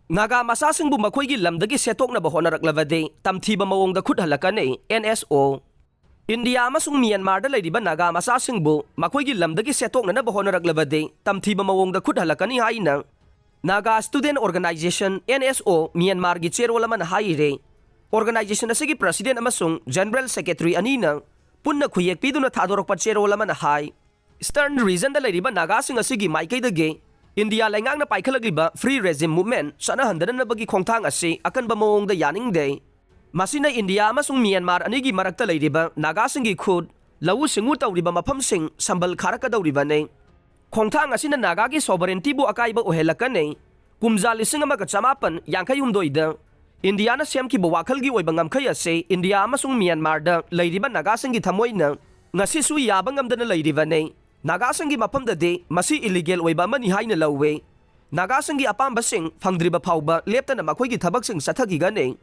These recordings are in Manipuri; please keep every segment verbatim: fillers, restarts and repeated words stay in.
ꯅꯥꯒꯥ ꯃꯆꯥꯁꯤꯡꯕꯨ ꯃꯈꯣꯏꯒꯤ ꯂꯝꯗꯒꯤ ꯁꯦꯠꯇꯣꯛꯅꯕ ꯍꯣꯠꯅꯔꯛꯂꯕꯗꯤ ꯇꯝꯊꯤꯕ ꯃꯑꯣꯡꯗ ꯈꯨꯠ ꯍꯜꯂꯛꯀꯅꯤ, ꯑꯦꯟ ꯑꯦꯁ ꯑꯣ꯫ ꯏꯟꯗꯤꯌꯥ ꯑꯃꯁꯨꯡ ꯃ꯭ꯌꯥꯟꯃꯥꯔꯗ ꯂꯩꯔꯤꯕ ꯅꯥꯒꯥ ꯃꯆꯥꯁꯤꯡꯕꯨ ꯃꯈꯣꯏꯒꯤ ꯂꯝꯗꯒꯤ ꯁꯦꯠꯇꯣꯛꯅꯅꯕ ꯍꯣꯠꯅꯔꯛꯂꯕꯗꯤ ꯇꯝꯊꯤꯕ ꯃꯑꯣꯡꯗ ꯈꯨꯠ ꯍꯜꯂꯛꯀꯅꯤ ꯍꯥꯏꯅ Naga Student Organisation, ꯑꯦꯟ ꯑꯦꯁ ꯑꯣ, ꯃ꯭ꯌꯥꯟꯃꯥꯔꯒꯤ ꯆꯦꯔꯣꯜ ꯑꯃꯅ ꯍꯥꯏꯔꯦ꯫ Organisation ꯑꯁꯤꯒꯤ president ꯑꯃꯁꯨꯡ general secretary ꯑꯅꯤꯅ ꯄꯨꯟꯅ ꯈꯨꯌꯦꯛ ꯄꯤꯗꯨꯅ ꯊꯥꯗꯣꯔꯛꯄ ꯆꯦꯔꯣꯜ ꯑꯃꯅ ꯍꯥꯏ, Eastern regionꯗ ꯂꯩꯔꯤꯕ ꯅꯥꯒꯥꯁꯤꯡ ꯑꯁꯤꯒꯤ ꯃꯥꯏꯀꯩꯗꯒꯤ ꯏꯟꯗꯤꯌꯥ ꯂꯩꯉꯥꯛꯅ ꯄꯥꯏꯈꯠꯂꯛꯂꯤꯕ Free Regime Movement ꯆꯠꯅꯍꯟꯗꯅꯕꯒꯤ ꯈꯣꯡꯊꯥꯡ ꯑꯁꯤ ꯑꯀꯟꯕ ꯃꯑꯣꯡꯗ ꯌꯥꯅꯤꯡꯗꯦ꯫ ꯃꯁꯤꯅ ꯏꯟꯗꯤꯌꯥ ꯑꯃꯁꯨꯡ ꯃ꯭ꯌꯥꯟꯃꯥꯔ ꯑꯅꯤꯒꯤ ꯃꯔꯛꯇ ꯂꯩꯔꯤꯕ ꯅꯥꯒꯥꯁꯤꯡꯒꯤ ꯈꯨꯠ ꯂꯧꯎ ꯁꯤꯡꯎ ꯇꯧꯔꯤꯕ ꯃꯐꯝꯁꯤꯡ ꯁꯝꯕꯜ ꯈꯥꯔꯛꯀꯗꯧꯔꯤꯕꯅꯤ꯫ ꯈꯣꯡꯊꯥꯡ ꯑꯁꯤꯅ ꯅꯥꯒꯥꯒꯤ sovereigntyꯕꯨ ꯑꯀꯥꯏꯕ ꯑꯣꯏꯍꯜꯂꯛꯀꯅꯤ꯫ ꯀꯨꯝꯖꯥ ꯂꯤꯁꯤꯡ ꯑꯃꯒ ꯆꯃꯥꯄꯟ ꯌꯥꯡꯈꯩ ꯍꯨꯝꯗꯣꯏꯗ ꯏꯟꯗꯤꯌꯥꯅ ꯁꯦꯝꯈꯤꯕ ꯋꯥꯈꯜꯒꯤ ꯑꯣꯏꯕ ꯉꯝꯈꯩ ꯑꯁꯤ ꯏꯟꯗꯤꯌꯥ ꯑꯃꯁꯨꯡ ꯃ꯭ꯌꯥꯟꯃꯥꯔꯗ ꯂꯩꯔꯤꯕ ꯅꯥꯒꯥꯁꯤꯡꯒꯤ ꯊꯃꯣꯏꯅ ꯉꯁꯤꯁꯨ ꯌꯥꯕ ꯉꯝꯗꯅ ꯂꯩꯔꯤꯕꯅꯤ꯫ ꯅꯥꯒꯥꯁꯤꯡꯒꯤ ꯃꯐꯝꯗꯗꯤ ꯃꯁꯤ illegal ꯑꯣꯏꯕ ꯑꯃꯅꯤ ꯍꯥꯏꯅ ꯂꯧꯏ꯫ ꯅꯥꯒꯥꯁꯤꯡꯒꯤ ꯑꯄꯥꯝꯕꯁꯤꯡ ꯐꯪꯗ꯭ꯔꯤꯕ ꯐꯥꯎꯕ ꯂꯦꯞꯇꯅ ꯃꯈꯣꯏꯒꯤ ꯊꯕꯛꯁꯤꯡ ꯆꯠꯊꯈꯤꯒꯅꯤ꯫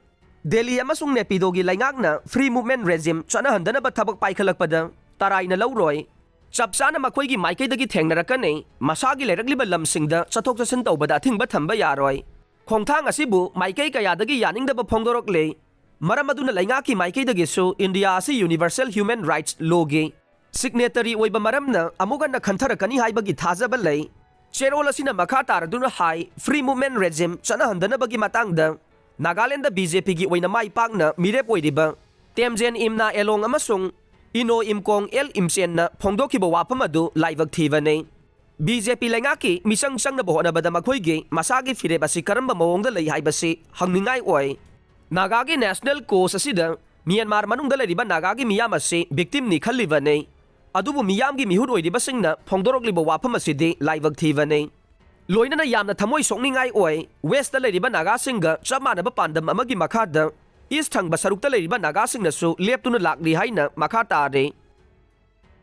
ꯗꯦꯜꯂꯤ ꯑꯃꯁꯨꯡ ꯅꯦꯄꯤꯗꯣꯒꯤ ꯂꯩꯉꯥꯛꯅ Free Movement Regime ꯆꯠꯅꯍꯟꯗꯅꯕ ꯊꯕꯛ ꯄꯥꯏꯈꯠꯂꯛꯄꯗ ꯇꯔꯥꯏꯅ ꯂꯧꯔꯣꯏ꯫ ꯆꯞ ꯆꯥꯅ ꯃꯈꯣꯏꯒꯤ ꯃꯥꯏꯀꯩꯗꯒꯤ ꯊꯦꯡꯅꯔꯛꯀꯅꯤ꯫ ꯃꯁꯥꯒꯤ ꯂꯩꯔꯛꯂꯤꯕ ꯂꯝꯁꯤꯡꯗ ꯆꯠꯊꯣꯛ ꯆꯠꯁꯤꯟ ꯇꯧꯕꯗ ꯑꯊꯤꯡꯕ ꯊꯝꯕ ꯌꯥꯔꯣꯏ꯫ ꯈꯣꯡꯊꯥꯡ ꯑꯁꯤꯕꯨ ꯃꯥꯏꯀꯩ ꯀꯌꯥꯗꯒꯤ ꯌꯥꯅꯤꯡꯗꯕ ꯐꯣꯡꯗꯣꯔꯛꯂꯦ꯫ ꯃꯔꯝ ꯑꯗꯨꯅ ꯂꯩꯉꯥꯛꯀꯤ ꯃꯥꯏꯀꯩꯗꯒꯤꯁꯨ ꯏꯟꯗꯤꯌꯥ ꯑꯁꯤ Universal Human Rights Lawꯒꯤ signatory ꯑꯣꯏꯕ ꯃꯔꯝꯅ ꯑꯃꯨꯛ ꯍꯟꯅ ꯈꯟꯊꯔꯛꯀꯅꯤ ꯍꯥꯏꯕꯒꯤ ꯊꯥꯖꯕ ꯂꯩ꯫ ꯆꯦꯔꯣꯜ ꯑꯁꯤꯅ ꯃꯈꯥ ꯇꯥꯔꯗꯨꯅ ꯍꯥꯏ, Free Movement Regime ꯆꯠꯅꯍꯟꯗꯅꯕꯒꯤ ꯃꯇꯥꯡꯗ ꯅꯥꯒꯥꯂꯦꯟꯗ ꯕꯤ ꯖꯦ ꯄꯤꯒꯤ ꯑꯣꯏꯅ ꯃꯥꯏ ꯄꯥꯛꯅ ꯃꯤꯔꯦꯞ ꯑꯣꯏꯔꯤꯕ ꯇꯦꯝꯖꯦꯟ ꯏꯝꯅꯥ ꯑꯦꯂꯣꯡ ꯑꯃꯁꯨꯡ ꯏꯅꯣ ꯏꯝꯀꯣꯡ ꯑꯦꯜ ꯏꯝꯆꯦꯟꯅ ꯐꯣꯡꯗꯣꯛꯈꯤꯕ ꯋꯥꯐꯝ ꯑꯗꯨ ꯂꯥꯏꯕꯛ ꯊꯤꯕꯅꯤ꯫ ꯕꯤ ꯖꯦ ꯄꯤ ꯂꯩꯉꯥꯛꯀꯤ ꯃꯤꯆꯪ ꯆꯪꯅꯕ ꯍꯣꯠꯅꯕꯗ ꯃꯈꯣꯏꯒꯤ ꯃꯁꯥꯒꯤ ꯐꯤꯔꯦꯞ ꯑꯁꯤ ꯀꯔꯝꯕ ꯃꯑꯣꯡꯗ ꯂꯩ ꯍꯥꯏꯕꯁꯤ ꯍꯪꯅꯤꯡꯉꯥꯏ ꯑꯣꯏ꯫ ꯅꯥꯒꯥꯒꯤ National Cause ꯑꯁꯤꯗ ꯃ꯭ꯌꯥꯟꯃꯥꯔ ꯃꯅꯨꯡꯗ ꯂꯩꯔꯤꯕ ꯅꯥꯒꯥꯒꯤ ꯃꯤꯌꯥꯝ ꯑꯁꯤ victimꯅꯤ ꯈꯜꯂꯤꯕꯅꯤ꯫ ꯑꯗꯨꯕꯨ ꯃꯤꯌꯥꯝꯒꯤ ꯃꯤꯍꯨꯠ ꯑꯣꯏꯔꯤꯕꯁꯤꯡꯅ ꯐꯣꯡꯗꯣꯔꯛꯂꯤꯕ ꯋꯥꯐꯝ ꯑꯁꯤꯗꯤ ꯂꯥꯏꯕꯛ ꯊꯤꯕꯅꯤ꯫ ꯂꯣꯏꯅꯅ ꯌꯥꯝꯅ ꯊꯃꯣꯏ ꯁꯣꯛꯅꯤꯡꯉꯥꯏ ꯑꯣꯏ꯫ Westꯇ ꯂꯩꯔꯤꯕ ꯅꯥꯒꯥꯁꯤꯡꯒ ꯆꯞ ꯃꯥꯟꯅꯕ ꯄꯥꯟꯗꯝ ꯑꯃꯒꯤ ꯃꯈꯥꯗ East ꯊꯪꯕ ꯁꯔꯨꯛꯇ ꯂꯩꯔꯤꯕ ꯅꯥꯒꯥꯁꯤꯡꯅꯁꯨ ꯂꯦꯞꯇꯨꯅ ꯂꯥꯛꯂꯤ ꯍꯥꯏꯅ ꯃꯈꯥ ꯇꯥꯔꯦ꯫